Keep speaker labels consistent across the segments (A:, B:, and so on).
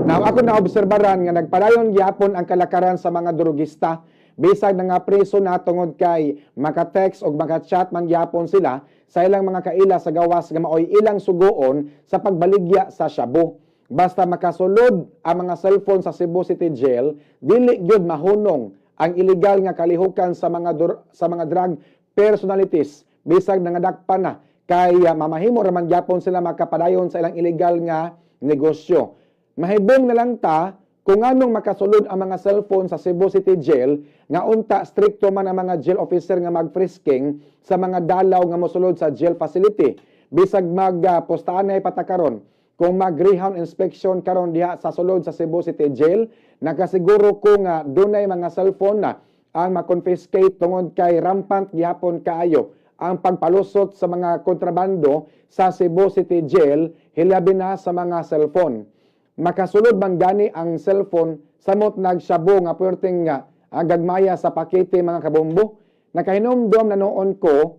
A: Now, ako naobserbaran nga nagpadayon gyapon ang kalakaran sa mga drogista bisag nga preso na, tungod kay maka-text o maka-chat man gyapon sila sa ilang mga kaila sa gawas nga maoy ilang sugoon sa pagbaligya sa shabu. Basta makasulod ang mga cellphone sa Cebu City Jail, dili gyud mahunong ang illegal nga kalihukan sa mga drug personalities bisag nangadakpan na, kay mamahimo ra man gyapon sila makapadayon sa ilang illegal nga negosyo. Mahibong na lang ta kung anong makasulod ang mga cellphone sa Cebu City Jail, nga unta strikto man ang mga jail officer nga mag-frisking sa mga dalaw nga mosulod sa jail facility. Bisag mag postaanay pa ta karon, kung mag-greyhound inspection karon diha sa sulod sa Cebu City Jail, nakasiguro ko nga dunay mga cellphone na ang ma-confiscate, tungod kay rampant gihapon kaayo ang pagpalusot sa mga kontrabando sa Cebu City Jail, hilabi na sa mga cellphone. Makasulod man gani ang cellphone samot nagshabu nga puwerteng nga gagmaya sa pakete, mga kabombo? Nakahinumdom na noon ko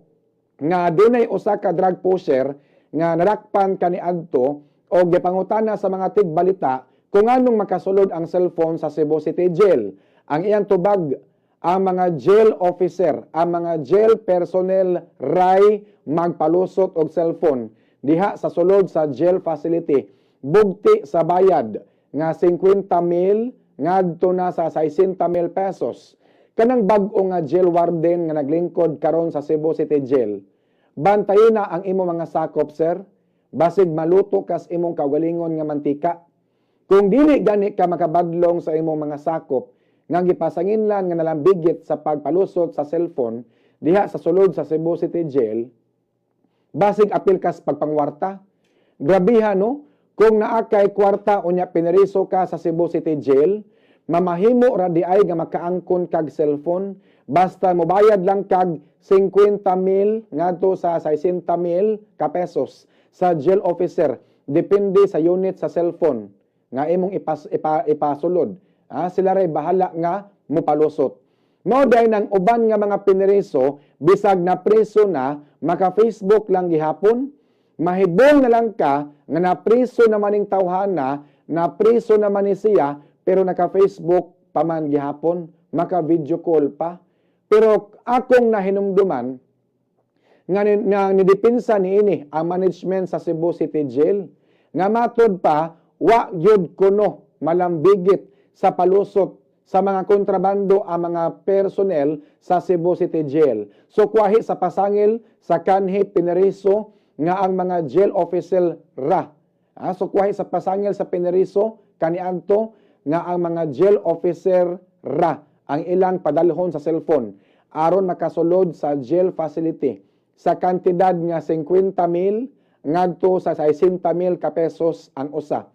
A: nga dunay usa ka drug pusher nga nadakpan kaniadto o gipangutana sa mga tigbalita kung anong makasulod ang cellphone sa Cebu City Jail. Ang iyang tubag, ang mga jail officer, ang mga jail personnel ray magpalusot og cellphone diha sa sulod sa jail facility bugti sa bayad nga 50 mil ngadto na sa 60 mil pesos. Kanang bag-o nga jail warden nga naglingkod karon sa Cebu City Jail, bantayin na ang imo mga sakop, sir. Basig maluto kas imong kaugalingon nga mantika. Kung dili gani ka makabadlong sa imong mga sakop nga gipasanginlan nga nalambigit sa pagpalusot sa cellphone diha sa sulod sa Cebu City Jail, basig apil kas pagpangwarta. Grabiha, no? Kung naa kay kwarta unya pineriso ka sa Cebu City Jail, mamahimo ra di ay nga makaangkon kag cellphone basta mobayad lang kag 50 mil ngadto sa 60 mil ka pesos sa jail officer, depende sa unit sa cellphone nga imong ipasulod. Sila ray bahala nga mopalusot. Mao diay nang uban nga mga pineriso, bisag na preso na, maka-Facebook lang gihapon. Mahibong na lang ka nga napriso na maning tawhana, napriso na man ni siya, pero naka-Facebook pa man gihapon, maka-video call pa. Pero akong nahinumduman nga nidepinsa niini ang management sa Cebu City Jail nga matod pa wa gyud kuno malambigit sa palusot sa mga kontrabando ang mga personnel sa Cebu City Jail. So kwahi sa pasangil sa kanhi pineriso nga ang mga jail officer ra. So kwahi sa pasangil sa pineriso kaniadto nga ang mga jail officer ra ang ilang padalhon sa cellphone aron makasulod sa jail facility sa kantidad nga 50 mil ngadto sa 60 mil ka pesos ang usa.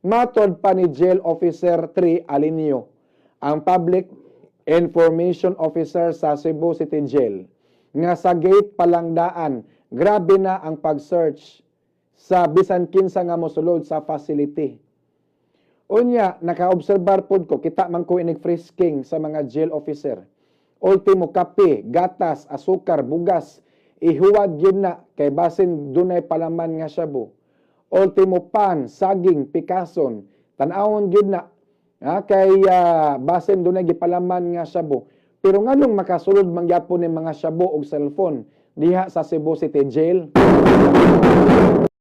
A: Matod pa ni Jail Officer 3 Alinio, ang Public Information Officer sa Cebu City Jail, nga sa gate palang daan, grabe na ang pag-search sa bisan kinsa nga mosulod sa facility. Unya, naka-obserbar pod ko, kita man ko inig frisking sa mga jail officer. Ultimo kape, gatas, asukar, bugas, ihuwad yun na kay basin dunay palaman nga shabu. Ultimo pan, saging, pikason, tan-awon gyud na kay basin dunay gipalaman nga shabu. Pero nganong makasulod man gyapon ni mga shabu og cellphone diha sa Cebu City Jail?